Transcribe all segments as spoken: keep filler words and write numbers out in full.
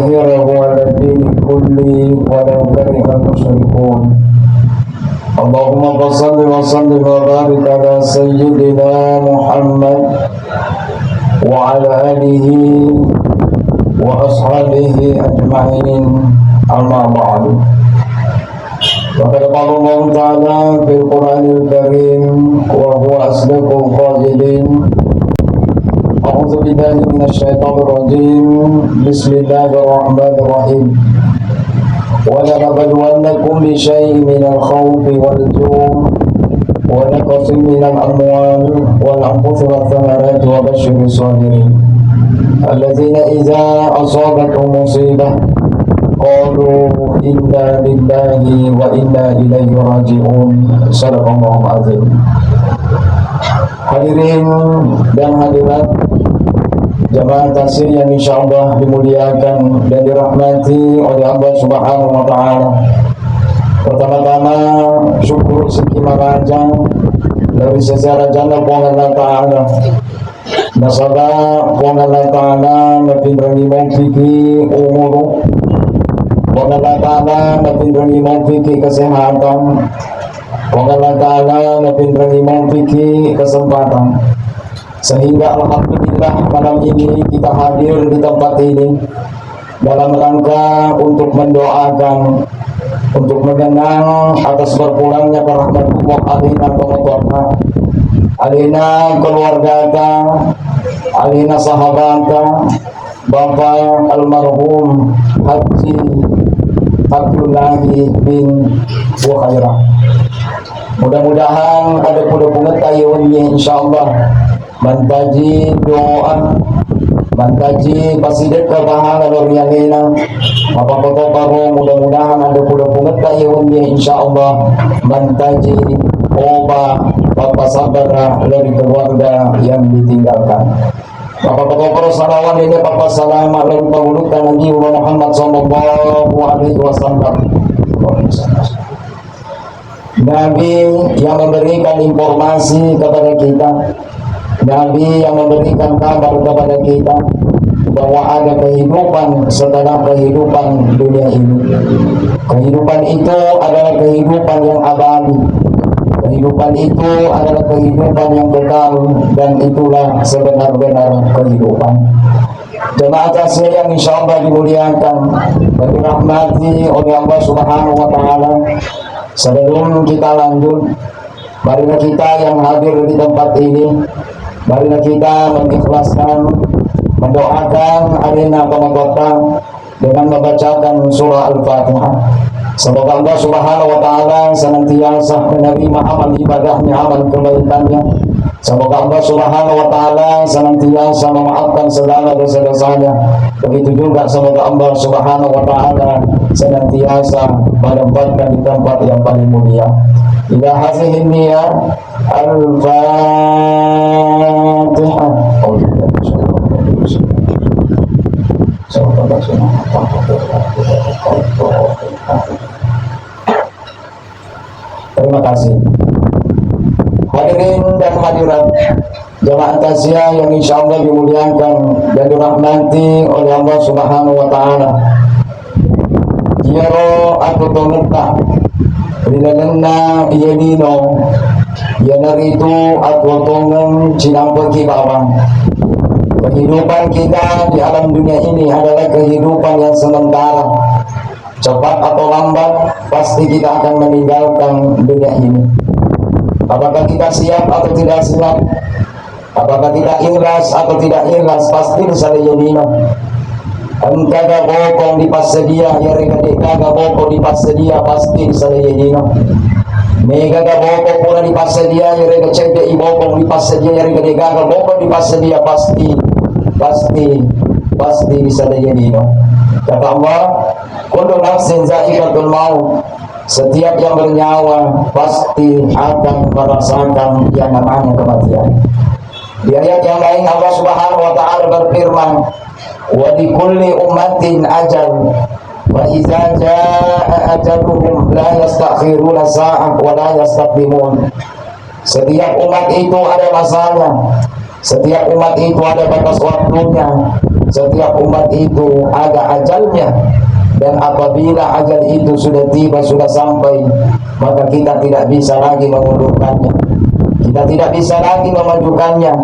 ليظهره على الدين كله ولو كره المشركون. اللهم فصل وسلم وبارك على سيدنا محمد وعلى آله وأصحابه أجمعين. أما بعد، فقد قال الله تعالى في القرآن الكريم وهو أصدق القائلين: أعوذ بالله من الشيطان الرجيم. بسم الله الرحمن الرحيم. ولنبلونكم بشيء من الخوف والجوع ونقص من الأموال والأنفس والثمرات وبشر الصابرين الذين إذا أصابتهم مصيبة قالوا إنا لله وإنا إليه راجعون. صدق الله العظيم. Hadirin dan hadirat, jamaah takziah yang insyaallah dimuliakan dan dirahmati oleh Allah Subhanahu wa Ta'ala. Pertama-tama, syukur sikki maraja dari sesera jana Puang Allah Ta'ala. Nasaba Puang Allah Ta'ala napinrengi maupiki umuru. Puang Allah Ta'ala napinrengi maupiki kesehatan. Puang Allah Ta'ala napinrengi maupiki kesempatan. Sehingga alhamdulillah, malam ini kita hadir di tempat ini dalam rangka untuk mendoakan, untuk mengenang atas berpulangnya rahmatullah alaina tomatoanna, alaina keluargata, alaina sahabata, Bapak almarhum Haji Abdullahi bin Bukhairah. Mudah-mudahan ada pudapungetta iye wenni, insyaallah, mantaji doa, mantaji pasidekka pahala lao ri alena. Mapappatoparo, mudah-mudahan ada pudapungetta iye wenni, insyaallah, mantaji oba pappasabbara lao ri keluarga yang ditinggalkan. Mapappatoparo salawat dan pappasalama lao ri pangulutta Nabi Muhammad sallallahu alaihi wasallam. Nabi yang memberikan informasi kepada kita, Nabi yang memberikan kabar kepada kita bahwa ada kehidupan setelah kehidupan dunia ini. Kehidupan itu adalah kehidupan yang abadi. Kehidupan itu adalah kehidupan yang kekal, dan itulah sebenar-benar kehidupan. Jemaah takziah yang insyaallah dimuliakan dan dirahmati oleh Allah Subhanahu wa Ta'ala, sebelum kita lanjut, marilah kita yang hadir di tempat ini, marilah kita mengikhlaskan, mendoakan alena tomatoatta dengan membacakan surah Al-Fatihah. Semoga Allah Subhanahu wa Ta'ala senantiasa menerima amal ibadahnya, amal kebaikannya. Semoga Allah Subhanahu wa Ta'ala senantiasa memaafkan segala dosa-dosanya. Begitu juga semoga Allah Subhanahu wa Ta'ala senantiasa menempatkan di tempat yang paling mulia. Ila hazihi niyah, Al-Fatihah. Terima kasih. Hadirin dan hadirat, jamaah takziah yang insyaallah dimuliakan dan dirahmati oleh Allah Subhanahu wa Ta'ala. Iyaro atotongetta ri lalenna iye lino, iyanaritu atotongeng cinampeki bawang. Kehidupan kita di alam dunia ini adalah kehidupan yang sementara. Cepat atau lambat, pasti kita akan meninggalkan dunia ini. Apakah kita siap atau tidak siap? Apakah kita ikhlas atau tidak ikhlas? Pasti risalai lino. Engkaga bokong dipassedia, iyarega de'gaga bokong dipassedia, pasti risalai lino. Megaga bokong pura dipassedia, iyarega cedde'i bokong dipassedia, iyarega de'gaga bokong dipassedia, pasti, pasti, pasti risalai lino. Kata Allah, "Kullu nafsin za'iqatul maut." Setiap yang bernyawa pasti akan merasakan yang namanya kematian. Di ayat yang lain, Allah Subhanahu wa Ta'ala berfirman, "Wa likulli ummatin ajal, fa idza jaa ajaluhum la yastakhiruna sa'ah wa la yastaqdimun." Setiap umat itu ada masanya. Setiap umat itu ada batas waktunya, setiap umat itu ada ajalnya, dan apabila ajal itu sudah tiba, sudah sampai, maka kita tidak bisa lagi mengundurkannya, kita tidak bisa lagi memajukannya,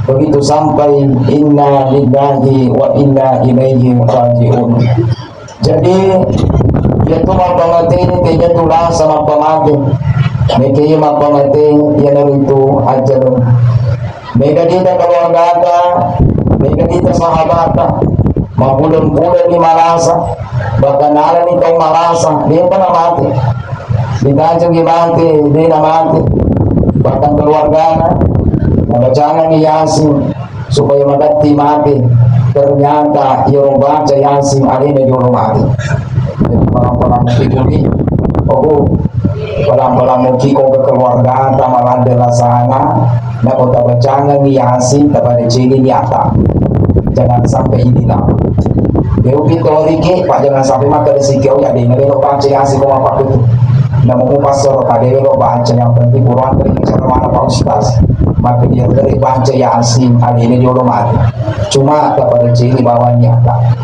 begitu sampai inna lillahi wa inna ilaihi raji'un. Jadi, iyatu mappamate, tejatu lasa mappamate. Meke iya mappamate, iyanaritu ajaleng. Mega dita keluargata, mega dita sahabata, mappuleng-puleng ni malasa, bahkan nalani tau malasa, depa namate. Ditajengi mate, de namate. Bahkan keluargana, nabacangangi Yasin, supaya magatti mate. Ternyata iyaro baca Yasin alena jolo mate. Jadi palang-palang mukiko, oh, palang-palang mukiko ke keluargata maladde lasana, nako tabacangangi Yasin, tapadecengi niatta. Jangan sampai inilah. Deupi toriki, Pak, jangan sampai maka resiki, oh ya, dena belo baca Yasin ko mapakku tu. Namu mupassoro kade belo baca, yang penting Quran dari cara mana Pak Ustaz. Maka dia dari baca Yasin, alena jolo mate. Cuma tak pada ciri bawahnya tak.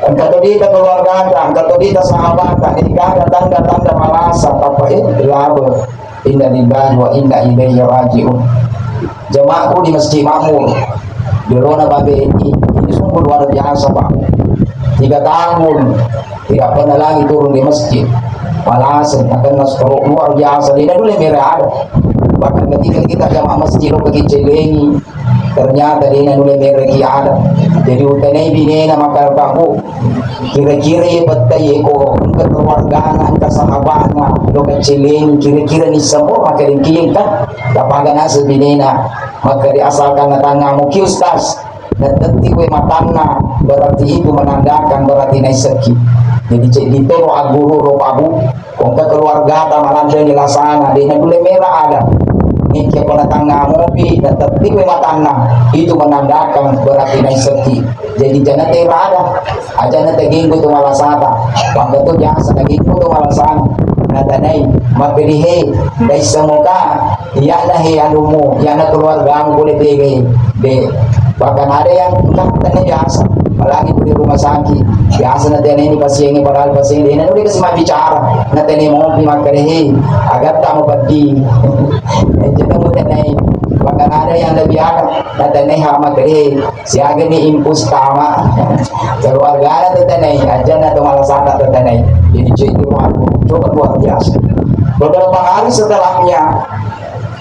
Engka todita keluargata, engka todita sahabata, engka ada tanda-tanda malasa, apa eh, laba. Inna lillahi wa inna ilaihi raji'un. Jamaahku di Masjid Makmur, di Rona Babe ini, ini sungguh luar biasa, Pak. Tiga tahun tidak pernah lagi turun di masjid. Malasa, akan luar biasa. Tidak boleh merah ada. Bahkan ketika kita jamaah masjid, lo pergi celengi, ternyata de nanulle mereki ada. Jadi utanai binena makkeda, "Bu, kira-kira ye pettai ko engka keluargana, engka sahabatna, lo kaccelengi, kira-kira nisseng mo makkeda engka?" Tapaga naseng binena makkeda, "Asalkan natangnga mo ki, Ustaz, natetti we matanna, berarti itu menandakan berarti naissekki." Jadi ceddi toro agguru ro Pak, Bu. Ko engka keluargata maladde ni lasana, de nanulle merah ada. Niki ko natangnga mopi, natetti we matanna, itu menandakan berarti naissekki. Jadi jana tera ada, aja na tegenggo tu malasata. Bangga tu biasa nagenggo tu malasana. Natanai, makkeda, "He, daissengngi moka, iyana he anumu, iyana keluargamu pole tege." De. Bahkan ada yang enggak tanya biasa, apalagi di rumah sakit. Biasa natanai ni pasiengnge, padahal pasiengnge de nanulle kasi mabbicara. Natanai mopi makkeda, "He, agatta mo peddi?" Eh, jadi mutanai. Bahkan ada yang lebih agak, natanai ha makkeda, "He, siaga ni impus tama?" Keluargana tetanai, aja na to malasata tetanai. Jadi cerita luar, coba luar biasa. Beberapa hari setelahnya,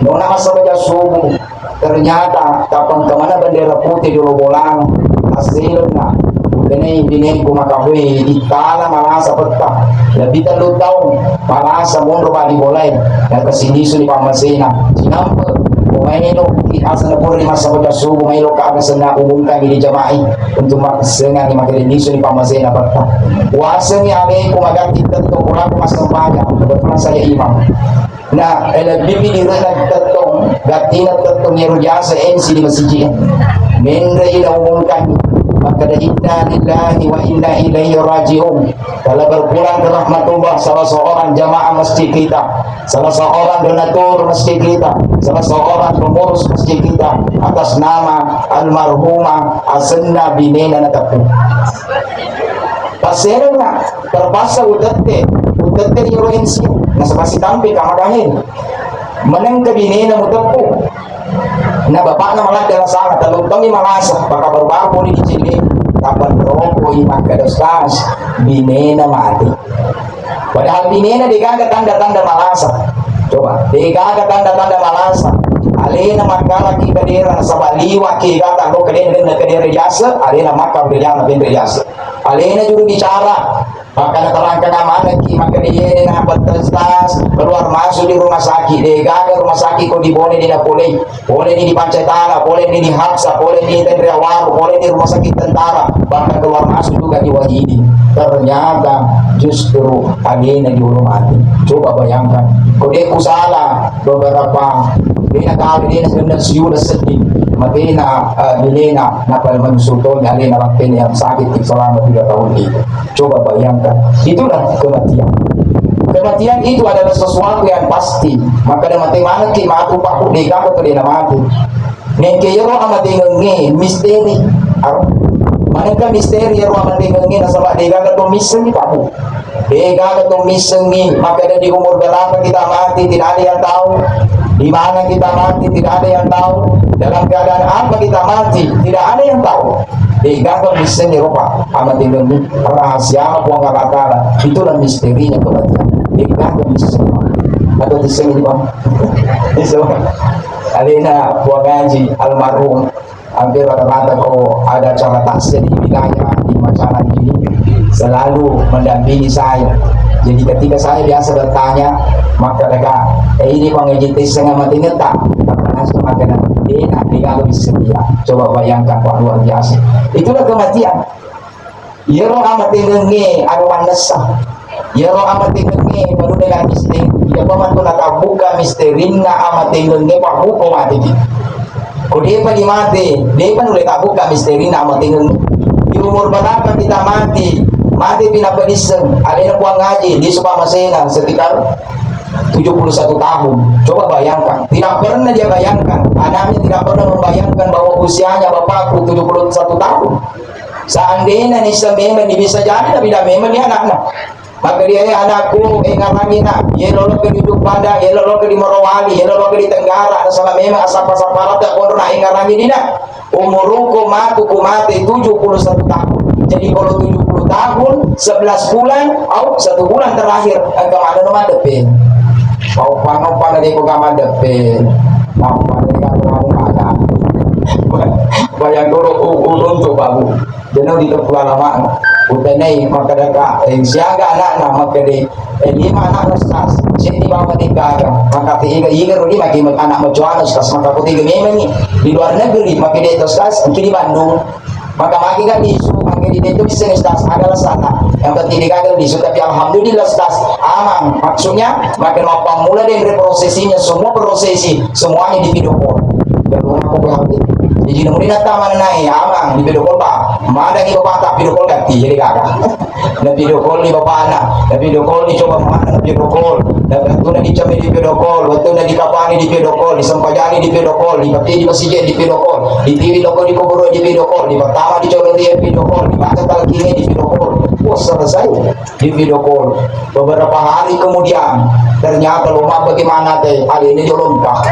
nona masa baca subuh, ternyata tapengka mana bendera putih di Robolang, hasilna, utenai binengku maka, "Weh, ditala malasa petta. Lebih tellu taung malasa monro bali bolai." Naka sinisu ni pammasena. Cinampe, pemaino, di asana pura di masa baca subuh, mailo ka aga senna umumkan di jamai. Untuk mak-, senga ni makkeda lisu ni pammasena petta. Wasengi aleku magatti tettong puraku massempajang, kebetulan saya imam. Nah, eh, lebih di rena tettong, gattina tettong ero jasa M C di masjid. Menre ila umumkan, makkeda, "Inna lillahi wa inna ilaihi raji'un." Telah berpulang ke rahmatullah salah seorang jamaah masjid kita, salah seorang donatur masjid kita, salah seorang pengurus masjid kita atas nama almarhumah asenna binena nateppu. Pasenna terpaksa utette, utette di provinsi, nasaba sitampe kamagahe. Menengka binena muteppu. Na bapakna maladde lasana, tellu taunni malasa, paka baru-baru pole dicelle, tappa rokoi makkeda, "Ustaz, binena mate." Padahal binena degaga tanda-tanda malasa. Coba, degaga tanda-tanda malasa. Alena makkalaki kadera, nasaba liwaki gata lo kadena, kadena kadera jasa, alena makka bejana benre jasa. Alena juru bicara, maka naterangkan amanaki, maka diene na pettestas keluar masuk di rumah sakit, degaga rumah sakit ko dibone di napolei, pole ni di Pancetala, pole ni di Haksa, pole ni Tenreawaru, pole ni rumah sakit tentara, bahkan keluar masuk juga di Wahidi. Ternyata justru alena juru mati. Coba bayangkan, ko de ku salah, beberapa dena kali dena sebenarnya siula sedih, matena, eh, bilena, napa menyusul toni alena lakkena yang sakit selama tiga tahun itu. Coba bayangkan, itulah kematian. Kematian itu adalah sesuatu yang pasti. Maka ada mati mana ki matu pak de gaga tu de na mati. Nengke iyaro amatengengnge misteri. Aro. Manengka misteri iyaro amatengengnge nasaba degaga to missengngi, Pak Bu. Degaga to missengngi, makkeda di umur berapa kita mati, tidak ada yang tahu. Di mana kita mati, tidak ada yang tahu. Dalam keadaan apa kita mati, tidak ada yang tahu. Degaga missengngi ro, Pak, amatengengnge. Rahasia Puang Allah Ta'ala. Itulah misterinya kematian. Degaga missengngi. Atau missengngi, Pak? Iso. Alena Puang Haji almarhum, hampir rata-rata kalau ada acara takziah di wilayah di Macalang ini selalu mendampingi saya. Jadi ketika saya biasa bertanya, maka mereka, "Eh, ini Puang Haji Tesseng amatengengnge ta?" Maka langsung maka, "Dena, dena, setia." Coba bayangkan, Pak, luar biasa. Itulah kematian. Iyaro amatengengnge anu mannessa. Iyaro amatengengnge penuh dengan misteri. Iyapa matu natabbuka misterinna amatengengnge, Pak Bu, ko mateki. Ko depa di mate, depa nulle tabbuka misterinna amatengengnge. Di umur berapa kita mati? Mate pi nappa disseng. Alena Puang Haji, lisu pammasena sekitar tujuh puluh satu tahun. Coba bayangkan. Tidak pernah dia bayangkan. Anaknya tidak pernah membayangkan bahwa usianya bapakku tujuh puluh satu tahun. Seandainya nisseng memang ni, bisa jadi nabida memang ni anakna. Maka dia, "Eh, anakku, eh, ngarangi nak, ye loloke di Ujung Pandang, ye loloke di Morowali, ye loloke di Tenggara, nasaba memang asappa-sappa rata kondo nak, eh, ngarangi ni nak. Umurku matu ku mate tujuh puluh satu tahun." Jadi kalau tujuh puluh tahun, sebelas bulan, au, satu bulan terakhir, engka mana no madepe. Mau pano-pano deko gama depe. Mau pano deko gama. Bayang dulu, u-, u-, untuk babu. Jeno di teppu alamak. Utenai makkadaka, eh, siaga anakna makkede, eh, lima anak Ustaz. Seddi bawang degaga. Maka tiga, iga rudi maki anak macoana Ustaz. Maka ko tiga memang ni. Di luar negeri, maka dia Ustaz, mungkin di Bandung. Maka maki kan lisu, maka di itu bisa Ustaz. Ada alasanna. Yang penting degaga lisu. Tapi alhamdulillah Ustaz. Aman. Maksudnya, maka mau pamula dan reprosesinya, semua prosesi, semuanya di video call. Jadi, nunggu na tama na nae, amang, di video call, Pak. Madangi bapakta, video call gatti, jadi gaga. Na video call ni bapakna, na video call ni coba mana, na video call. Na wettunna dicamai di video call, wettunna dikapani di video call, disempajani di video call, dipake di masjid di video call, ditiwi loko di kuburu di video call, dipattama di colorie video call, dibaca talqine di video call. Wah, selesai. Di video call. Beberapa hari kemudian, ternyata lo ma bagaimana te, alena jolongka.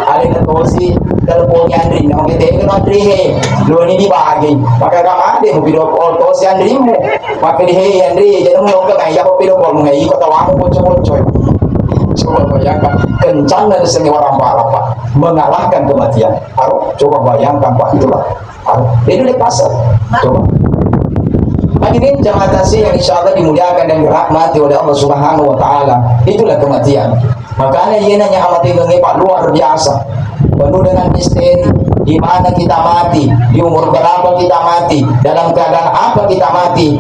Alena tosi, telepon Andri, nama kita ke Andri he, lo ini dibagi. Maka kamu ada mau video call tosi Andrimu. Maka di, "Hei Andri, jadi mau ke kaya apa video call, mau ikut tawamu bocor-bocor." Coba bayangkan, kencangnya di seni orang Barat, Pak, mengalahkan kematian. Aduh, coba bayangkan, Pak, itulah. Jadi udah pasal. Coba. Hadirin jamaah takziah yang insya Allah dimuliakan dan dirahmati oleh Allah Subhanahu wa Ta'ala. Itulah kematian. Makanya ini yang amat ini, Pak, luar biasa. Penuh dengan misteri. Di mana kita mati, di umur berapa kita mati, dalam keadaan apa kita mati.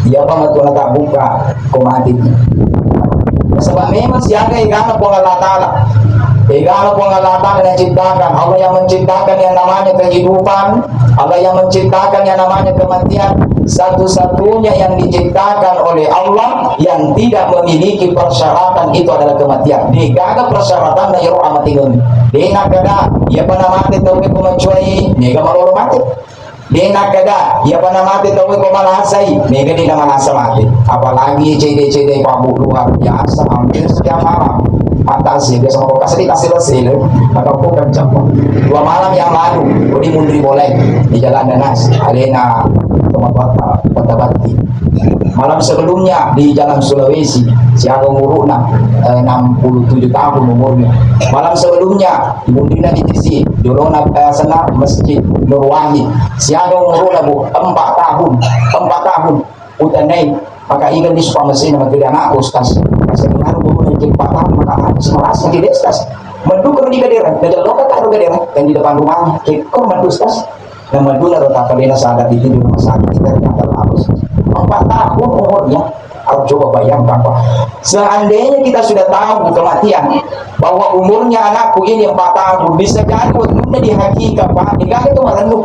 Iya, Pak, matu buka. Ko mati. Sebab memang siaga egana Puang Allah Ta'ala. Egana Puang Allah Ta'ala yang ciptakan. Allah yang menciptakan yang namanya kehidupan. Allah yang menciptakan yang namanya kematian. Satu-satunya yang diciptakan oleh Allah yang tidak memiliki persyaratan itu adalah kematian. Degaga persyaratan na iyaro amatengengnge. Dena kada, iya pada mati tau ko mencuai, mega malolo mati. Dena kada, iya pada mati tau ko malasai, mega dena malasa mati. Apalagi cede-cede pabu luar biasa, hampir setiap malam. Atas ya, biasa mau kasih dikasih lesele, maka bukan campur. Dua malam yang lalu, di Mundri Bolai, di Jalan Danas, alena Tomatoatta, Kota Batti. Malam sebelumnya di Jalan Sulawesi, siaga umuruna, eh, enam puluh tujuh tahun umurnya. Malam sebelumnya, di Mundrina di Tisi, jolona, eh, sana Masjid Nur Wahid. Siaga umuruna, Bu, empat tahun. Empat tahun. Utanai, maka ingat di supaya mesin sama tidak anakku, Ustaz. Saya dengar umurnya empat tahun, maka aku semerasa tidak, Ustaz. Mendukung di Gadera, dan lokal tak ada Gadera, dan di depan rumahnya. Kok mendukung, Ustaz? Nama dulu atau tak pernah sadar di rumah sakit, ternyata harus empat tahun umurnya. Aku coba bayangkan, Pak. Seandainya kita sudah tahu kematian, bahwa umurnya anakku ini empat tahun, bisa jadi waktunya di hakikat, Pak, tidak ada itu merenung.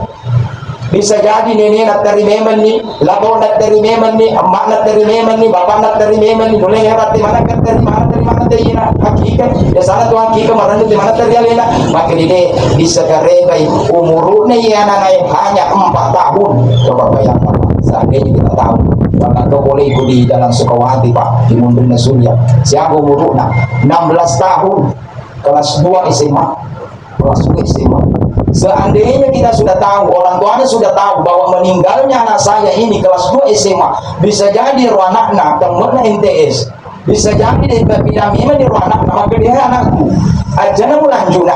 Bisa jadi nenek nak terima ni, labo nak terima ni, emak nak terima ni, bapak nak terima ni, mulai hebat di mana kan terima, terima, Tena hakikat, biasana tu hakikat marennu di mana terjadi na. Maka di de bisa karebai umuruna iya anak hanya empat tahun. Coba bayangkan, seandainya kita tahu. Bahkan kau boleh ikut di Jalan Sukawati, Pak, di Mundurna Surya. Siapa umuruna? Enam belas tahun, kelas dua S M A. Kelas dua S M A. Seandainya kita sudah tahu, orang tuanya sudah tahu bahwa meninggalnya anak saya ini kelas dua S M A, bisa jadi ro anakna, temenna M T S, bisa jadi de tapi memang di ro anakna, maka dia anakku. Ajana mulanjuna.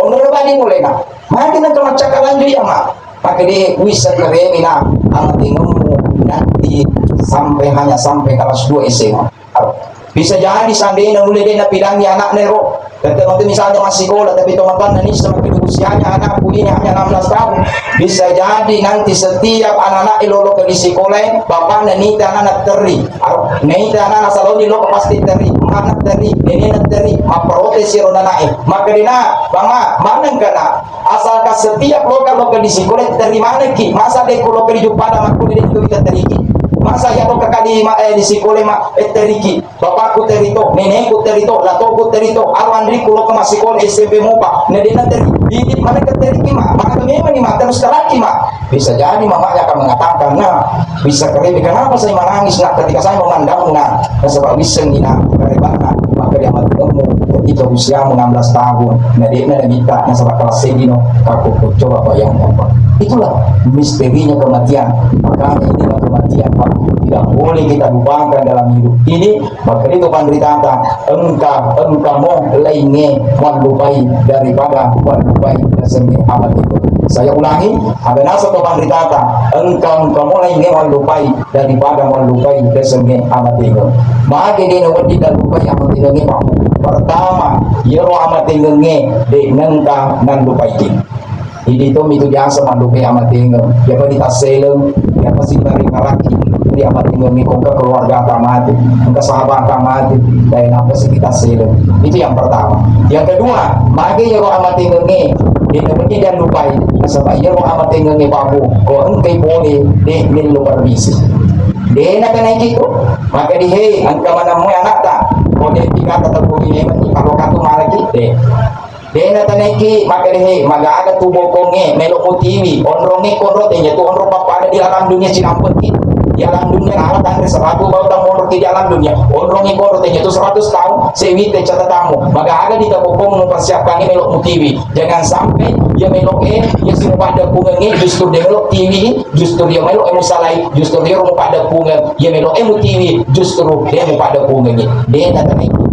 Ono bali mulena. Maka nang kemacaka lanjut ya, Mak. Maka dia wissa keremi na amatengemmu nanti sampai, hanya sampai kelas dua S M A. Bisa jadi seandainya nulle de napidangi anakna ro. Tette matu misalnya masih sekolah, tapi tomatoanna nissa maka di usianya anakku ini hanya enam belas tahun. Bisa jadi nanti setiap anak-anak lolo ke di sekolah, bapakna nita anak terri. Aro, nita anak saloni lo pasti terri, mana terri, nenek terri, maprotes ro anak. Maka dina, mama, mana kana? Asalkan setiap lokal-lokal di sekolah terima lagi. Masa de ku lokal di Juppada makkulle de itu kita teriki. Masa ya lokal kali ma, eh, di sekolah ma, eh, teriki. Bapakku terito, nenekku terito, latoku terito, awanriku lokal masih sekolah S M P mopa. Nah, dia nanti didik mana ke teriki ma, mana ke memang ni ma, terus teraki ma. Bisa jadi mamanya akan mengatakan, nah, bisa kerebe, kenapa saya menangis nak ketika saya memandangmu nak? Nasaba wissengngi na karebanna, maka dia mati kamu ketika usiamu enam belas tahun. Nah, dia na minta nasaba kelas sedino, aku coba bayangkan, Pak. Itulah misterinya kematian. Makanya inilah kematian, Pak. Tidak boleh kita lupakan dalam hidup ini. Maka itu panritata, engka, engka mo lainge mallupai daripada mallupai dasengnge amateko. Saya ulangi, ada nasa to panritata, engka, engka mo lainge mallupai daripada mallupai dasengnge amatengeng. Mage de nawedding nallupai amatengengnge, Pak. Pertama, yero amatengengnge de nengka nallupaiki. Idi tommi tu biasa mallupai amatengeng. Yapa ditasseleng, yapa sibaring maraki. Di amatengengnge ko engka keluarga ta mati, engka sahabat ta mati, dai napa siki tasseleng. Itu yang pertama. Yang kedua, mage yero amatengengnge de nawedding diallupai, nasaba iyaro amatengengnge, Pak Bu, ko engkai pole de mello permisi. De nakanaiki ko, maka di he, engka maneng moe anakta, ko de pigata teppuki memang ni, kalau katu malaki, de. De natanaiki, maka di he, magaga tu bokongnge, melo mutiwi, onrongnge konro tenya tu onrong pappada di alam dunia cinampeki. Di alam dunia, ala tanre seratu bau tang onrong di alam dunia. Onrongnge konro tenya tu seratus tahun, sewi te catatanmu. Magaga di tabokong mempersiapkannya melo mutiwi. Jangan sampai ya melo e, ya si mupada pungengnge, justru de melo tiwi, justru ya melo e musalai, justru ya mupada pungen, ya melo e mutiwi, justru de mupada pungengnge. De natanaiki.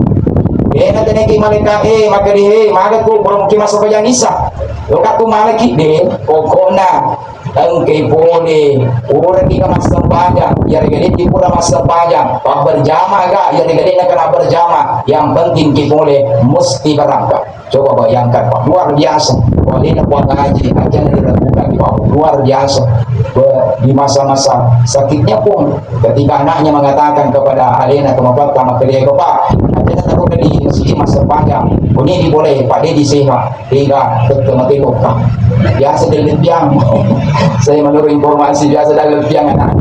De natanaiki maleka e, maka di he, maga tu, belum ki masa pajang isa. Loka tu malaki, de, pokokna. Engkai pole, puraki ka massempajang, iyarega de'ki pura massempajang, pabberjama ga, iyarega de'na kena berjama, yang penting ki pole mesti berangkat. Coba bayangkan, Pak, luar biasa. Walena Puang Haji, aja diragukan, Pak, luar biasa. Be-, di masa-masa sakitnya pun, ketika anaknya mengatakan kepada alena, ke bapak, sama ke dia, "Bapak, aja tak perlu di masjid massempajang, ini boleh, Pak, dia di sehat." Tiga, tetap mati lokka. Biasa dia leppiang. Saya menurut informasi biasa dia leppiang anak.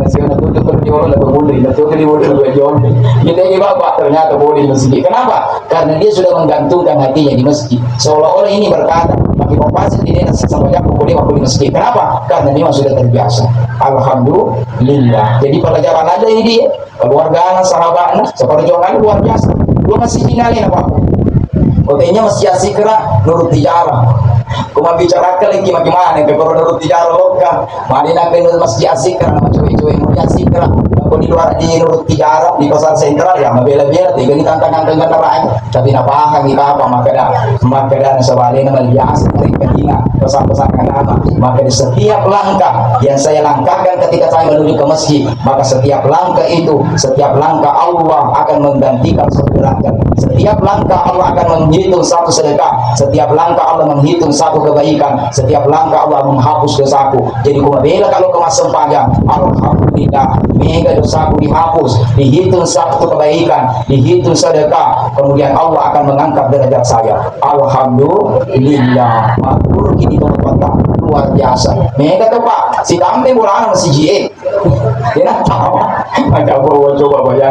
Masih ada tutup di orang atau boleh, atau di boleh lebih jauh. Kita ini bapak ternyata boleh di masjid. Kenapa? Karena dia sudah menggantungkan hatinya di masjid. Seolah-olah ini berkata, bagi bapak sendiri sama jago boleh waktu di masjid. Kenapa? Karena memang sudah terbiasa. Alhamdulillah. Jadi pelajaran ada ini dia. Keluargana, sahabatna, seperjuangan luar biasa. Dua masih finale na, Pak. Kotanya masih asikra, nurut tijarah. Kuma bicara kali gimana, gimana, ke perlu nurut tijarah lokka. Mari nak ke masih asikra, nama cewek-cewek mau asikra. Aku di luar di nurut tijarah, di pasar sentral ya, mabela-bela, tiga di tantangan dengan lain. Tapi napahang ni apa, maka dah, maka dah sebaliknya melihat, sering kedina, pesan-pesan agama. Maka di setiap langkah yang saya langkahkan ketika saya menuju ke masjid, maka setiap langkah itu, setiap langkah Allah akan menggantikan satu langkah. Setiap langkah Allah akan menghitung satu sedekah. Setiap langkah Allah menghitung satu kebaikan. Setiap langkah Allah menghapus dosaku. Jadi, ku mabela kalau ke massempajang, alhamdulillah, mega dosaku dihapus, dihitung satu kebaikan, dihitung sedekah. Kemudian Allah akan mengangkat derajat saya. Alhamdulillah. Matur kini teman-teman, luar biasa. Mega tuh, Pak, si tampe bolana masih jie. Dia tahu. Ada apa, coba bayangkan.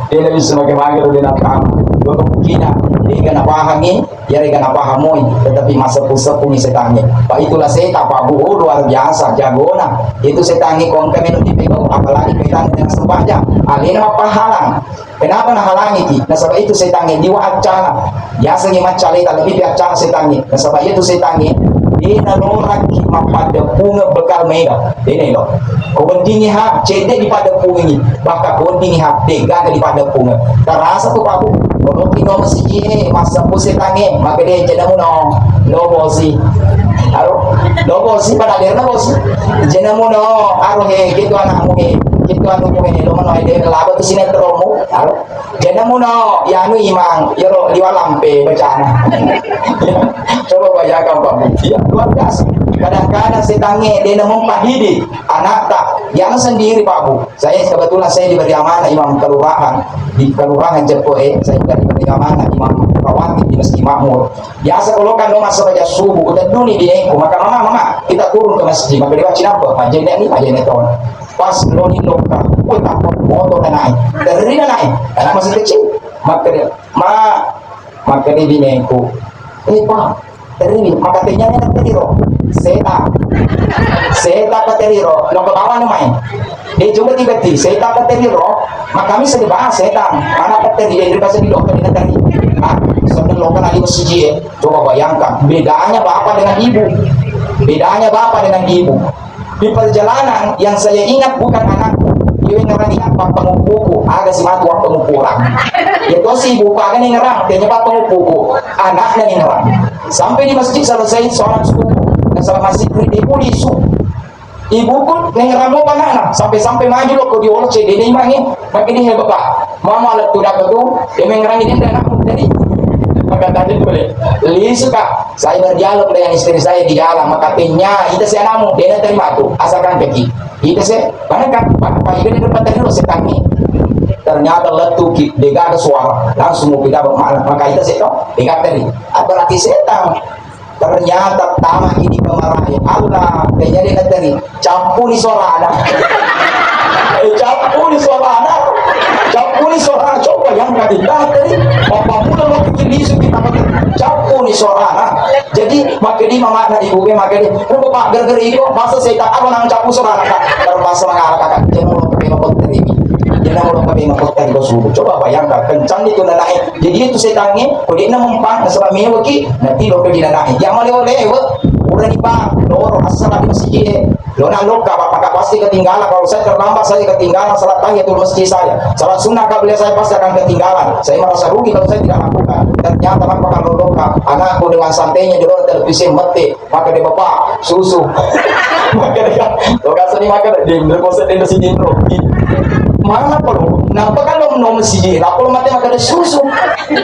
Dia lebih semakin mager, dia nak paham. Dua kemungkinan, dia kena pahangi, ya dia kena paham moi, tetapi masa pusat pun setannya. Pak, itulah setan, Pak Bu, oh, luar biasa, jagona. Itu setannya kongka menu dipegang, apalagi kaitan dengan sembahyang. Alena pahalang. Kenapa nahalangi ki? Nasaba itu setannya liwa accana. Biasa ni maccaleta, lebih pi accana setannya. Nasaba itu setannya, dia naloraki mappadepunge bekal mega. Dena elo. Ko weddingngi ha, cedde dipaddepungengngi. Bahkan ko weddingngi ha, degaga dipaddepunge. Terasa tu Pak Bu. Koloki no masiji e, massappu setangnge, maka dia jenamu no. Lo bosi. Aro, lo bosi pada derna bosi. Jenamu no, aro he, gitu anakmu he, gitu anakmu he, lo mano he, dia laba tu sinetronmu. Aro, jenamu no, ya anu imang, yero liwa lampe bacana. Coba bayangkan Pak Bu. Iya, luar biasa. Kadang-kadang setangnge, dia namu pahidi, anakta, yang sendiri Pak Bu. Saya kebetulan saya diberi amanah imam kelurahan di Kelurahan Jeppo, eh, saya juga diberi amanah imam rawatib di Masjid Makmur. Biasa kalau kan lo masa baca subuh, udah dulu nih binengku, maka mama, mama, kita turun ke masjid, maka dia baca apa? Majene ini, majene ton. Pas lo nih lo ka, woi, takut motor dan naik, dari naik, anak masih kecil, maka dia, ma, maka dia binengku, eh, Pak, Terri, maka tenyanya terri ro. Seta. Seta ka terri ro. Lo ke bawah no mai. Dia coba tiba ti. Seta ka terri ro. Maka mi sedih banget setan. Mana ka terri dia, dia pasti di dokter dia terri. Ah, sambil lo kan di masjid. Coba bayangkan. Bedanya bapak dengan ibu. Bedanya bapak dengan ibu. Di perjalanan yang saya ingat bukan anakku, iwe ngerang iya pappanguppuku, aga si matu wappanguppuku. Ya tosi ibu, aga ni ngerang, tanya pappanguppuku, anaknya ni ngerang. Sampai di masjid selesai sholat subuh, dan selama masjid di ibu lisu. Ibuku ni ngerang mau panana, sampai-sampai maju lo ko di olo cedde ni mangi. Makkedai, "He Bapak, mama lettu dapat tu, dia mengerangi dia dan aku tadi." Maka tadi boleh. Lisu, Kak, saya berdialog dengan istri saya di jalan, maka tanya, "Ita si anakmu?" Dia terima tu, asalkan kaki. Ita se, mana Kak? Pak, Pak, ita di depan tadi lo setangi. Ternyata lettu ki, dia gak ada suara. Langsung mau kita bermalam, maka ita se to, dia gak tadi. Apa lagi setan? Ternyata tama ini kemarai. Allah, kayaknya dia tadi. Campuni suarana. Eh, campuni suarana. Campuni suarana. Coba yang tadi. Dah tadi. Bapak mula mau bikin lisu kita pakai. Campuni suarana. Jadi, makanya mama anak ibu gue makanya. Coba Pak, gara-gara itu, masa saya tak apa nang campur suarana, Kak. Kalau masa mengarah, Kakak. Jangan mau pakai mangkok tadi. Jangan mau pakai mangkok tadi. Coba bayangkan. Kencang itu naik. Jadi itu setannya, kok dia nempang, nasaba mewaki, nanti lo pergi dan naik. Yang mau lewat-lewat, udah di bang, loro, asal di masjid. Lo nak lokka, Pak, maka pasti ketinggalan. Kalau saya terlambat, saya ketinggalan salat tahiyatul masjid saya. Salat sunnah qabliyah saya pasti akan ketinggalan. Saya merasa rugi kalau saya tidak lakukan. Ternyata, Pak, kalau lokka, anakku dengan santainya di luar televisi mete. Maka dia, "Bapak, susu." Maka dia, lo kasih ni maka dia, dia bosan dia sini, bro. Mana perlu? Kenapa kan lo nomor siji? Apa lo mati maka dia susu?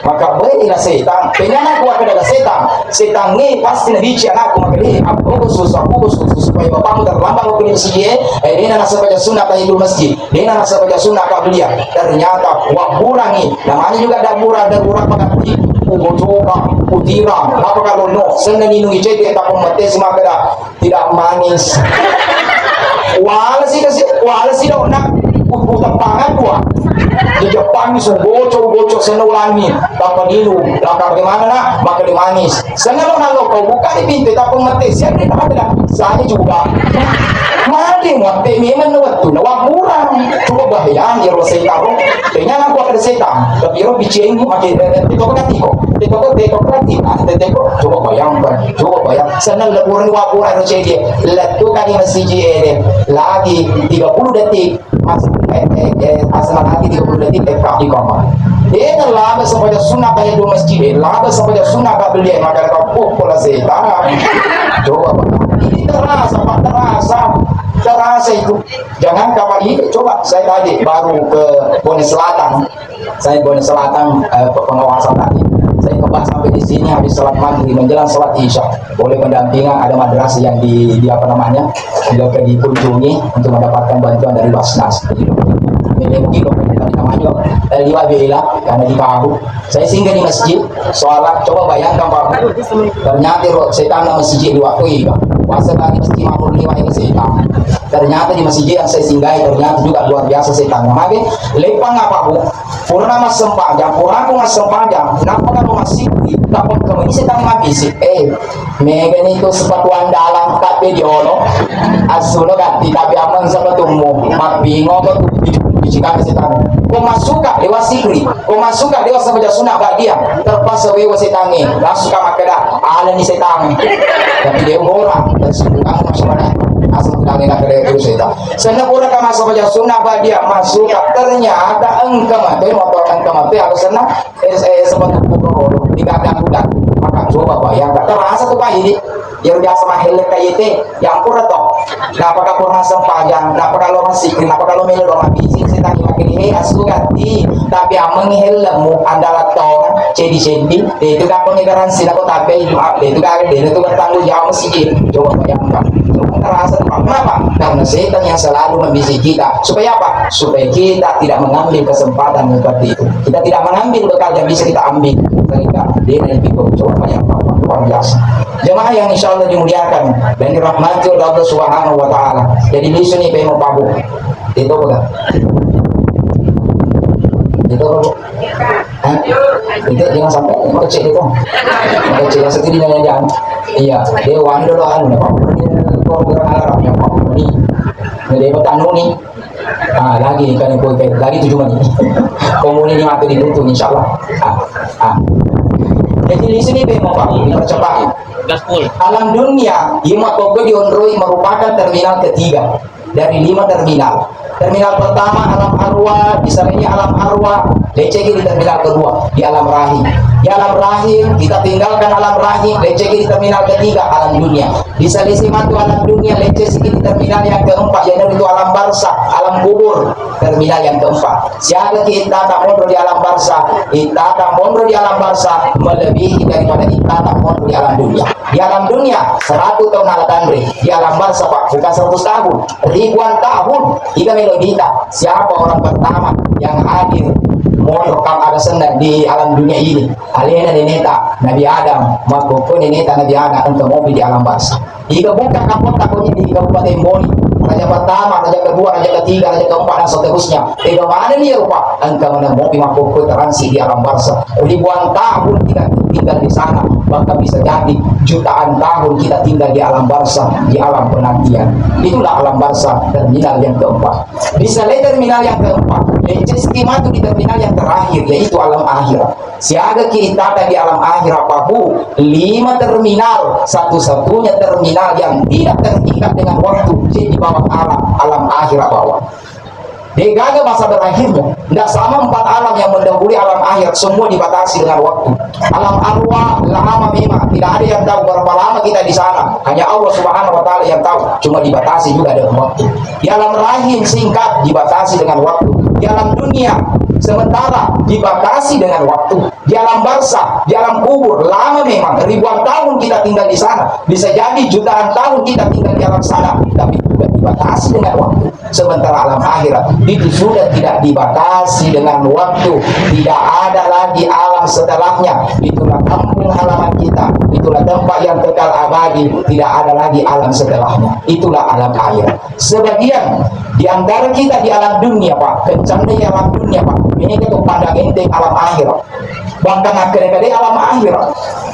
Maka baiklah setan. Penyana kuat pada setan. Setan ni pasti nabi cik anakku maka dia, "Aku susu, aku susu supaya bapakmu terlambat waktu di masjid." Eh, dia nak sampai sunnah tahiyatul masjid. Dia nak sampai sunnah qabliyah. Ternyata wabburangi. Namanya juga ada murah, ada murah pakai. Ugo coba, utira. Apa kalau no? Senang minum icete tak pemete semua kena. Tidak manis. Wala si kasi, wala si dona. Udah pangan dua. Di Jepang ni so bocor-bocor seno ulangi. Tanpa dinu, langkah bagaimana nak? Maka di manis. Seno lo nalo kau buka di pintu tak pemete. Siapa dia tak ada? Saya juga. Mati mati memang waktu na wabura. Coba bayang ya saya taruh. Kayaknya aku ada setan. Tapi lo bicengi makin itu kan tiko. Tiko, tiko, tiko. Coba bayangkan. Coba bayang. Senang leburan wapura no cedde. Lettu kali masjid ede. Lagi tiga puluh detik. Mas, eh, eh, eh, asal lagi tiga puluh detik, eh, kak, di kamar. Eh, laba sampai sunnah kayak dua masjid. Eh, laba sampai sunnah kak beli, eh, maka ada kau pola setan. Coba, Pak. Ini terasa, Pak, terasa. Terasa itu. Jangan kau ini, coba saya tadi baru ke Bone Selatan. Saya Bone Selatan, eh, pe-, pengawasan tadi. Saya kembali sampai di sini habis salat maghrib, menjelang salat isya. Oleh pendampingan ada madrasah yang di, di apa namanya, di, dikunjungi untuk mendapatkan bantuan dari Basnas. Jadi, mungkin kalau kita namanya, eh, liwa bela, karena di Pahu. Saya singgah di masjid, sholat, coba bayangkan, Pak. Ternyata ro-, setan dalam masjid di waktu itu. Puasa dari masjid makmur lima itu setan. Ternyata di masjid yang saya singgahi, ternyata juga luar biasa setan. Mage, leppang apa, Bu? Purana massempajang, purana aku massempajang, nappa kalau masih, tak pernah kemana setan mabisi. Eh, mega ni tu sepatu andalan, tapi di ono. Asulo gatti, tapi aman sepatumu. Mappingo ko tu, bicikang setan. Ko masuka, lewat sikri. Ko masuka, lewat sama jasuna, badia. Terpaksa wewa setangi. Langsung ka makkeda, ala ni setangi. Tapi dia orang, dan sebulan, masyarakat. Asal tunangi nak kere terus setan. Senna pura ka masa baca sunnah badia masuka, ternyata engka mate motor, engka mate aku senna, eh, eh, sempat buka roro, di gadang budak. Maka coba bayangkan, terasa tu Pak ini. Yang biasa mahal kayak itu, yang pura toh. Nah, apakah pura sempajang, nah, apakah lo masih, nah, apakah lo melo lo mati, sih, saya tanya makin ini, asu ganti, tapi ameng helmmu, andalat tong, cedi-cedi, itu kan punya garansi, aku tapi, itu kan, itu kan tanggung jawab sih, coba bayangkan. Terasa tuh, Pak. Kenapa? Karena setan yang selalu membisiki kita. Supaya apa? Supaya kita tidak mengambil kesempatan seperti itu. Kita tidak mengambil bekal yang bisa kita ambil. Sehingga dia yang itu coba yang luar biasa. Jemaah yang insya Allah dimuliakan dan dirahmati oleh Allah Subhanahu wa Ta'ala. Jadi di sini Pak Imam Pak Bu. Itu bukan? Itu bukan? Hah? Itu jangan sampai kecil itu. Kecil yang sedih dengan jangan. Iya, dia wani dulu anu, apa ini? Kok kurang Arab ya, apa ini? Nah, dia petanu nih. Ah, lagi kan yang kau lagi tujuh menit. Komuni ini mati ditutup, insya Allah. Ah, ah. Jadi di sini Pak Imam Pak Bu, dipercepat. Gaspol. Alam dunia, iya makkokko dionroi merupakan terminal ketiga dari lima terminal. Terminal pertama alam arwah, di sana ini alam arwah, leceki di terminal kedua, di alam rahim. Di alam rahim, kita tinggalkan alam rahim, leceki di terminal ketiga, alam dunia. Disalisi matu alam dunia, leceki di terminal yang keempat, yaitu alam barzah, alam kubur, terminal yang keempat. Siaga ki ittata monro di alam barzah, ittata monro di alam barzah melebihi daripada ittata monro di alam dunia. Di alam dunia, seratus tahun ala tanre. Di alam barzah, Pak, bukan seratus tahun, ribuan tahun. Iga melo dita, siapa orang pertama yang hadir monro kam ada senna di alam dunia ini? Alena neneta Nabi Adam, makkokko neneta Nabi Adam engka mopi di alam barzah. Iga bukka kapotta ko di Kabupaten Boni, raja pertama, raja kedua, raja ketiga, raja keempat, dan seterusnya. Ega manenni rupa, engka maneng mopi makkokko transit di alam barzah. Ribuan tahun kita tinggal di sana, bahkan bisa jadi jutaan tahun kita tinggal di alam barzah, di alam penantian. Itulah alam barzah, terminal yang keempat. Di selain terminal yang keempat, leceki matu di terminal yang terakhir, yaitu alam akhirat. Siaga ki ittata di alam akhirat, Pak Bu, lima terminal, satu-satunya terminal yang tidak terikat dengan waktu, di bawah alam, alam akhirat bawah. Degaga masa berakhirnya. Tidak sama empat alam yang mendahului alam akhirat, semua dibatasi dengan waktu. Alam arwah lama memang, tidak ada yang tahu berapa lama kita di sana. Hanya Allah Subhanahu wa Ta'ala yang tahu. Cuma dibatasi juga dengan waktu. Di alam rahim singkat, dibatasi dengan waktu. Di alam dunia sementara, dibatasi dengan waktu. Di alam barzah, di alam kubur, lama memang, ribuan tahun kita tinggal di sana. Bisa jadi jutaan tahun kita tinggal di alam sana, tapi juga dibatasi dengan waktu. Sementara alam akhirat itu sudah tidak dibatasi dengan waktu, tidak ada lagi alam setelahnya. Itulah kampung halaman kita, itulah tempat yang kekal abadi, tidak ada lagi alam setelahnya. Itulah alam akhirat. Sebagian di antara kita di alam dunia, Pak, kencangnya di alam dunia, Pak, ini kita pandang enteng alam akhirat. Bahkan akhirnya alam akhirat.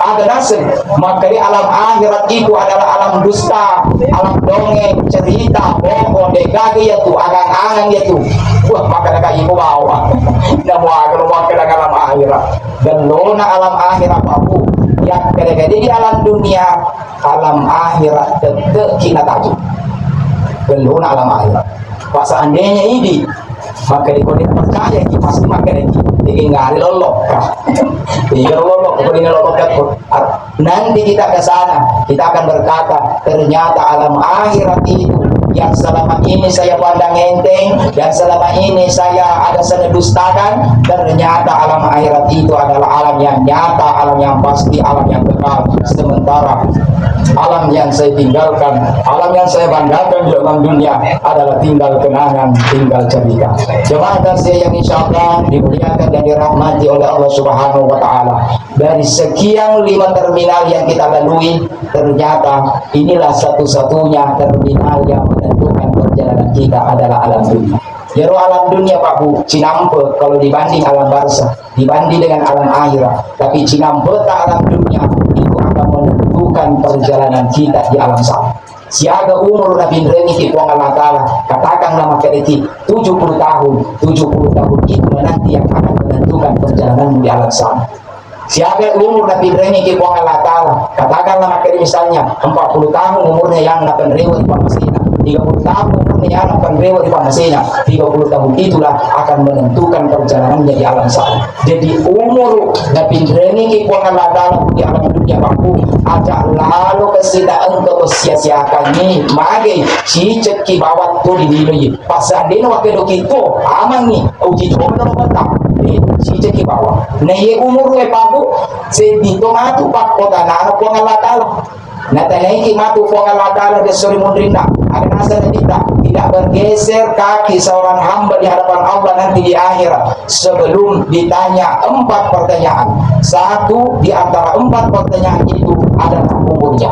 Ada nasib, maka di alam akhirat itu adalah alam dusta, alam dongeng, cerita, bohong, degaga ya tu, angan-angan ya tu. Wah, maka degaga ibu bawa. Namu agar maka degaga alam akhirat. Gellona alam akhirat, Pak Bu. Ya, kede-kede di alam dunia, alam akhirat tetep kita tajuk. Gellona alam akhirat. Pak, seandainya ini, maka di kode percaya ki, pasti maka di, di ngari lolok. Iya, lolok, kode lolok. Nanti kita ke sana, kita akan berkata, ternyata alam akhirat itu yang selama ini saya pandang enteng, yang selama ini saya ada saya dustakan, ternyata alam akhirat itu adalah alam yang nyata, alam yang pasti, alam yang kekal. Sementara Alam yang saya tinggalkan, alam yang saya banggakan di dalam dunia adalah tinggal kenangan, tinggal cerita. Jemaah takziah yang insya Allah dimuliakan dan dirahmati oleh Allah Subhanahu wa Ta'ala, dari sekian lima terminal yang kita lalui, ternyata inilah satu-satunya terminal yang menentukan perjalanan kita adalah alam dunia. Iyaro alam dunia, Pak Bu, cinampe kalau dibanding alam barzah, dibanding dengan alam akhirat. Tapi cinampe ta alam dunia itu akan menentukan perjalanan kita di alam sana. Siaga umur napinrengiki Puang Allah Ta'ala, katakanlah makkedaki tujuh puluh tahun, tujuh puluh tahun itu nanti yang akan menentukan perjalananmu di alam sana. Siaga umur napinrengiki Puang Allah Ta'ala, katakanlah makkeda misalnya empat puluh tahun umurnya yang napenrewa di pamasena, tiga puluh tahun umurnya yang napenrewa di pamasena, tiga puluh tahun itulah akan menentukan perjalanannya di alam sana. Jadi umur napinrengiki Puang Allah Ta'ala di alam dunia, Pak Bu, aja lalo kesida engka sia-siakanni, mage cicekki bawang tu di lino. Pas seandainya waktu itu kita aman nih, uji coba dong mata. Eh, cicekki bawang. Nah, iya umur we, Pak Bu, seddi to matu pakkotanana Puang Allah Ta'ala. Natanaiki matu Puang Allah Ta'ala di suri munrinna. Ada nasa kita tidak bergeser kaki seorang hamba di hadapan Allah nanti di akhirat sebelum ditanya empat pertanyaan. Satu di antara empat pertanyaan itu adalah umurnya.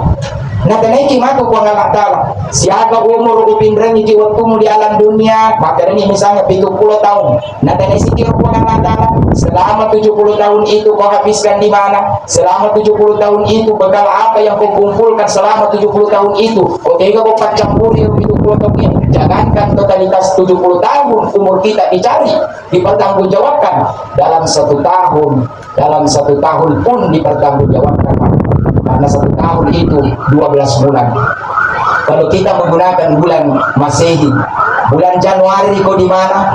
Natanaiki matu Puang Allah Ta'ala, siaga umur upinrengiki wettumu di alam dunia, makkedani misalnya pitu puluh tahun. Natanaisiki Puang Allah Ta'ala, selama tujuh puluh tahun itu kau habiskan di mana? Selama tujuh puluh tahun itu bekal apa yang kau kumpulkan selama tujuh puluh tahun itu? Kau tega kau paccampuri pitu puluh tahun ini? Jangankan totalitas tujuh puluh tahun umur kita dicari, dipertanggungjawabkan dalam satu tahun. Dalam satu tahun pun dipertanggungjawabkan, Pak. Karena satu tahun itu dua belas bulan. Kalau kita menggunakan bulan Masehi, bulan Januari kau di mana?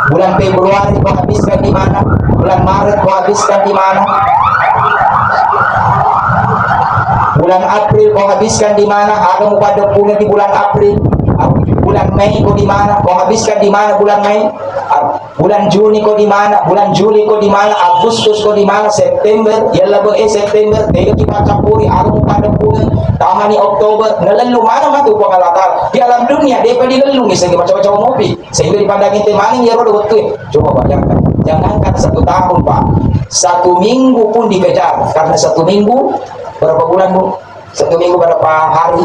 Bulan Februari kau habiskan di mana? Bulan Maret kau habiskan di mana? Bulan April kau habiskan di mana? Aga mupada punna di bulan April. Bulan Mei kau di mana? Kau habiskan di mana bulan Mei? Bulan Juni ko di mana? Bulan Juli ko di mana? Agustus ko di mana? September, yalla be, eh, September, tega ki paccampuri, aga mupaddeppungeng, tamani Oktober, nalellu mana matu Puang Allah Ta'ala. Di alam dunia, depa dilellungi, sehingga macam-macam mopi, sehingga dipandangi te maning ya roda wettu. Coba bayangkan, jangankan satu tahun, Pak, satu minggu pun dikejar, karena satu minggu, berapa bulan, Bu? Satu minggu berapa hari?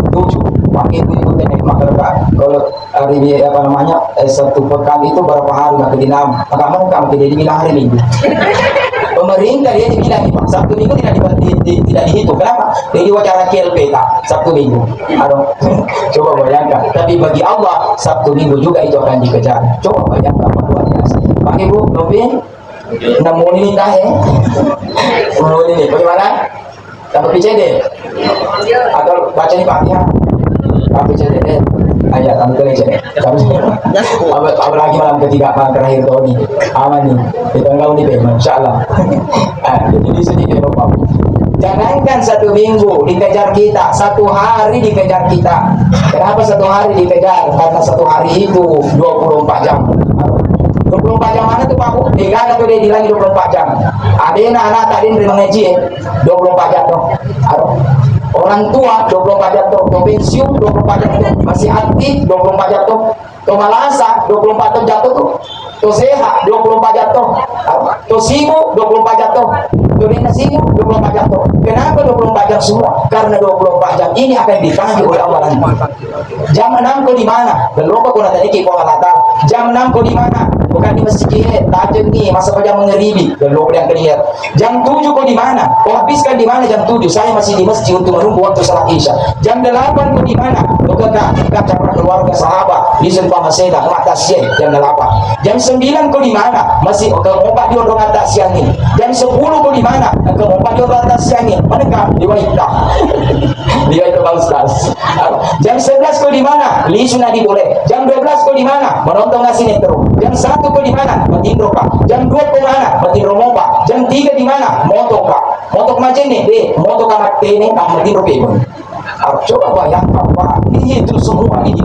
Tujuh. Pakai itu ikutin ya, maka kalau hari ini, apa namanya, eh, satu pekan itu berapa hari, maka di enam. Maka mau kamu tidak dibilang hari Minggu. Pemerintah dia dibilang, Pak, Sabtu Minggu tidak di, di, di, tidak dihitung. Kenapa? Jadi wacara K L P tak Sabtu Minggu. Aduh, coba bayangkan. Tapi bagi Allah, Sabtu Minggu juga itu akan dikejar. Coba bayangkan, Pak, luar biasa. Pak Ibu, Novi, Namuni ni tahe. Namuni ni. Bagaimana? Tambah P C D? Atau baca ni Fatihah? Tambah P C D deh. Ayah, tambah P C D. Tambah. Apa, apalagi malam ketiga, malam terakhir tahun ini. Aman ni. Kita tahu ni, Bang. Insya Allah. Ah, jadi di sini dia lupa. Jangankan satu minggu dikejar kita, satu hari dikejar kita. Kenapa satu hari dikejar? Karena satu hari itu dua puluh empat jam. Dua puluh empat jam mana tuh, Pak Bu? Dega ada tuh dia bilang dua puluh empat jam. Ada anak-anak tadi nerima ngaji, eh. Dua puluh empat jam tuh. Aduh. Orang tua dua puluh empat jam tuh. Tuh pensiun dua puluh empat jam tuh. Masih aktif dua puluh empat jam tuh. To malasa dua puluh empat jam jatuh tuh. To sehat dua puluh empat jam tuh. To sibuk dua puluh empat jam tuh. To dena sibuk dua puluh empat jam tuh. Kenapa dua puluh empat jam semua? Karena dua puluh empat jam ini akan ditanya oleh Allah nanti. Jam enam ko di mana? Belum ko na tadi ko Allah Ta'ala. Jam enam ko di mana? Bukan di masjid, tajeng nih, masa pada mengeribi. Belum yang kelihat. Jam tujuh ko di mana? Ko habiskan di mana jam tujuh? Saya masih di masjid untuk menunggu waktu salat Isya. Jam delapan ko di mana? Ko ke ka-, ka acara keluarga sahabat, di sempa maseda, mata siang, jam delapan. Jam sembilan ko di mana? Masih ke mopa di ondong atas siang ini. Jam sepuluh ko di mana? Ke mopa di ondong atas siang ini. Mana ka? Di Waita. Di Waita, Pak Ustaz. Jam sebelas ko di mana? Lisu na di boleh. Jam dua belas ko di mana? Menonton nasi netro. Jam satu ko di mana? Matinro ka. Jam dua ko mana? Matinro mopa. Jam tiga di mana? Moto ka. Moto ka macam ni, deh. Moto ka matene, ah, matinro pebon. Ah, coba bayangkan, Pak. Itu semua itu.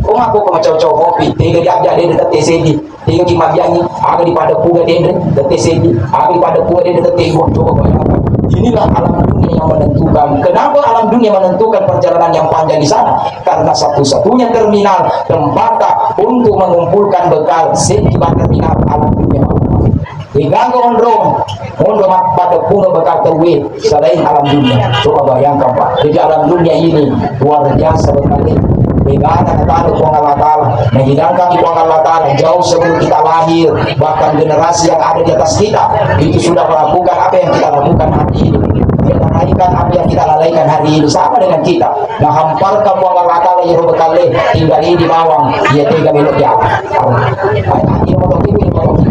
Kau ngaku kau macam-macam kopi. Tiga dia dia dia tetap sedih. Tiga ki mabiangi, aga di pada puga denre, tette seddi, aga di pada puga denre, tette ibu, coba bayangkan. Inilah alam dunia yang menentukan. Kenapa alam dunia menentukan perjalanan yang panjang di sana? Karena satu-satunya terminal tempat untuk mengumpulkan bekal, setiap terminal alam dunia. Hingga onrong, onrong pada puno bekal terwe selain alam dunia. Coba bayangkan, Pak. Jadi alam dunia ini luar biasa sekali. Bagaimana kata Puang Allah Ta'ala, menghidangkan Puang Allah Ta'ala jauh sebelum kita lahir, bahkan generasi yang ada di atas kita itu sudah melakukan apa yang kita lakukan hari ini. Dia lalaikan apa yang kita lalaikan hari ini, sama dengan kita. Nah, hamparka Puang Allah Ta'ala iyaro bekale, tinggal di bawang, iya tega melo di atas. Ai, ai, iya motor itu, iya motor itu.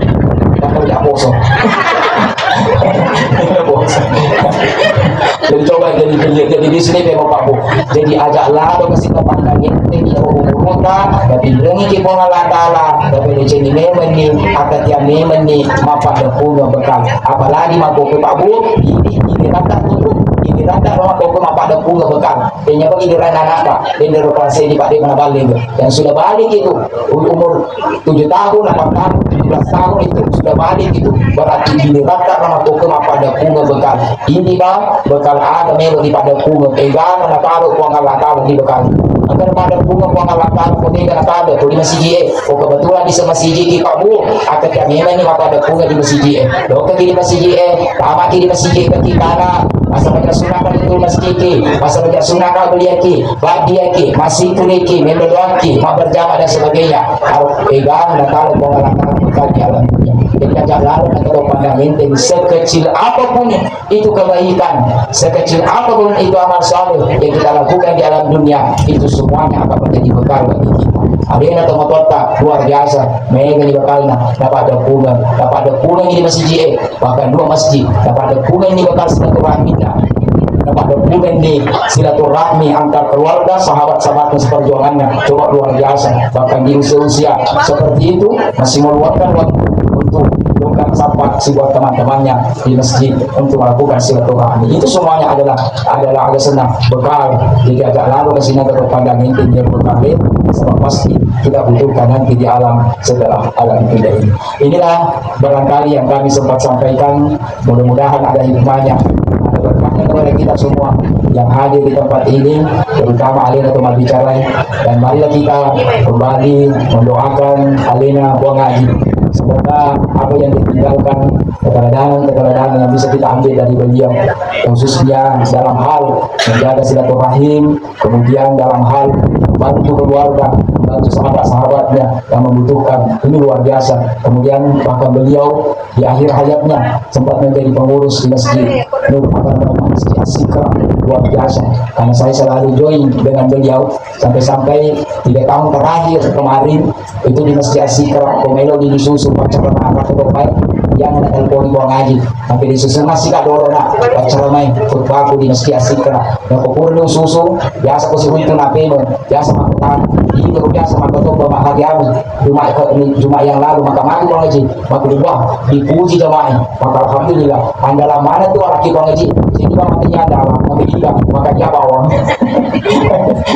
Tidak perlu dia poso. Tidak poso. Jadi coba jadi, jadi, jadi di sini dia mau pabu. Jadi aja lalo ke sini pandang ini, iyaro umurta, tapi lengi ki Puang Allah Ta'ala, tapi di sini memang ni, akan dia memang ni, mapa ada punya bekal. Apalagi mako ke pabu, ini, ini rata tuh, ini rata mako ke mapa ada punya bekal. Tanya bagi di rana anak, Pak. Ini rupa saya di Pak Dewa balik itu. Yang sudah balik itu, umur tujuh tahun, delapan tahun, tujuh belas tahun itu sudah balik itu. Berarti ini rata nama koko pada punga bekal. Ini, Bang, bekal ada melo di pada punga. Pegang nama taruh Puang Allah Ta'ala di bekal. Agar pada punga Puang Allah Ta'ala, kau tidak ada, kau di masjid, eh. Oh, kebetulan di masjid kita, Bu. Akan kami ini pada punga di masjid, eh. Dokter di masjid, eh. Tamat di masjid, eh. Kita ada. Masa baca sunnah kan itu masjid, eh. Masa baca sunnah kan beliaki. Baddiaki, massikuriki, mendodoaki, mabberjamaah dan sebagainya. Harus pegang dan taruh pengelolaan kami alam dunia. Jadi, jangan lalu kita pandang enteng sekecil apapun itu kebaikan, sekecil apapun itu amal saleh yang kita lakukan di alam dunia, itu semuanya akan menjadi bekal bagi kita. Alena tomatoatta luar biasa, mega ni bekalna, dapat ada punga, dapat ada punga di masjid, eh, bahkan dua masjid, dapat ada punga ni bekal silaturahmi. Dapat dukungan di silaturahmi antar keluarga, sahabat-sahabat seperjuangannya. Coba luar biasa. Bahkan di usia-usia seperti itu masih meluangkan waktu untuk tukang sapa si buat teman-temannya di masjid untuk melakukan silaturahmi. Itu semuanya adalah, adalah alasan bekal. Jadi agak lalu ke sini untuk pandang inti dia bekal, sebab pasti kita butuhkan nanti di alam setelah alam kita ini. Inilah barangkali yang kami sempat sampaikan. Mudah-mudahan ada hikmahnya, ada berkahnya kepada kita semua yang hadir di tempat ini, terutama alena teman bicara. Dan marilah kita kembali mendoakan alena Puang Haji. Semoga apa yang ditinggalkan, keteladanan-keteladanan yang bisa kita ambil dari beliau, khususnya dalam hal menjaga silaturahim, kemudian dalam hal bantu keluarga, bantu sahabat-sahabatnya yang membutuhkan. Ini luar biasa. Kemudian bahkan beliau di akhir hayatnya sempat menjadi pengurus di Masjid Nur Abang Rahman, Masjid As-Sikra. Luar biasa. Karena saya selalu join dengan beliau sampai-sampai tiga tahun terakhir kemarin, itu di Masjid As-Sikra, pemelo di susu pacara apa tuh, yang ada telepon Puang Haji. Sampai di susu masih kak doro nak pacara main khutbahku di Masjid As-Sikra. Yang kukur di susu biasa ku sih itu nape, biasa makan, ini baru biasa makan tuh bapak hari kami. Cuma, cuma yang lalu maka mati Puang Haji. Maka dibuang, dipuji jamaah. Maka alhamdulillah. Andalan mana tuh anak kita ngaji? Sini Puang Haji andalan. Maka dia, maka dia bawang.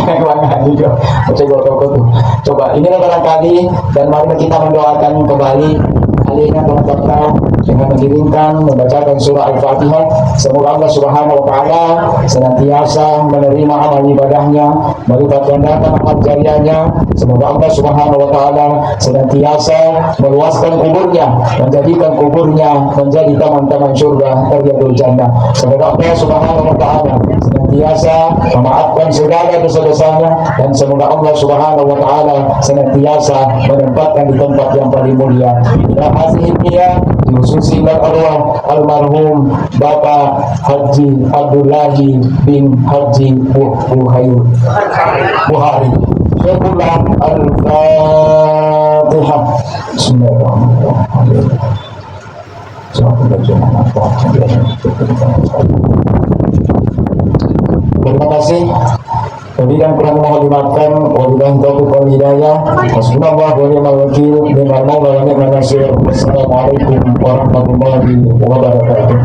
Yang mana juga. Coba, coba tuh. Coba, inilah barangkali, dan mari kita mendoakan kembali alena teman-teman dengan mengiringkan membacakan surah Al-Fatihah. Semoga Allah Subhanahu wa Ta'ala senantiasa menerima amal ibadahnya, melipat gandakan amal jariahnya. Semoga Allah Subhanahu wa Ta'ala senantiasa meluaskan kuburnya, menjadikan kuburnya menjadi taman-taman surga, Riyadul Jannah. Semoga Allah Subhanahu wa Ta'ala senantiasa memaafkan segala dosa-dosanya, dan semoga Allah Subhanahu wa Ta'ala senantiasa menempatkan di tempat yang paling mulia. Ila hadhihi niyah, khususi arwah almarhum Bapak Haji Abdullahi bin Haji Bu-, Buhair-, Buhari. Syukurlah. Al-Fatihah. Bismillahirrahmanirrahim. Terima kasih. Lebih dan kurang mohon dimaafkan. Wabillahi taufiq wal hidayah. Hasbunallah wa ni'mal wakil. Ni'mal maula wa ni'man nasir. Wassalamualaikum warahmatullahi wabarakatuh.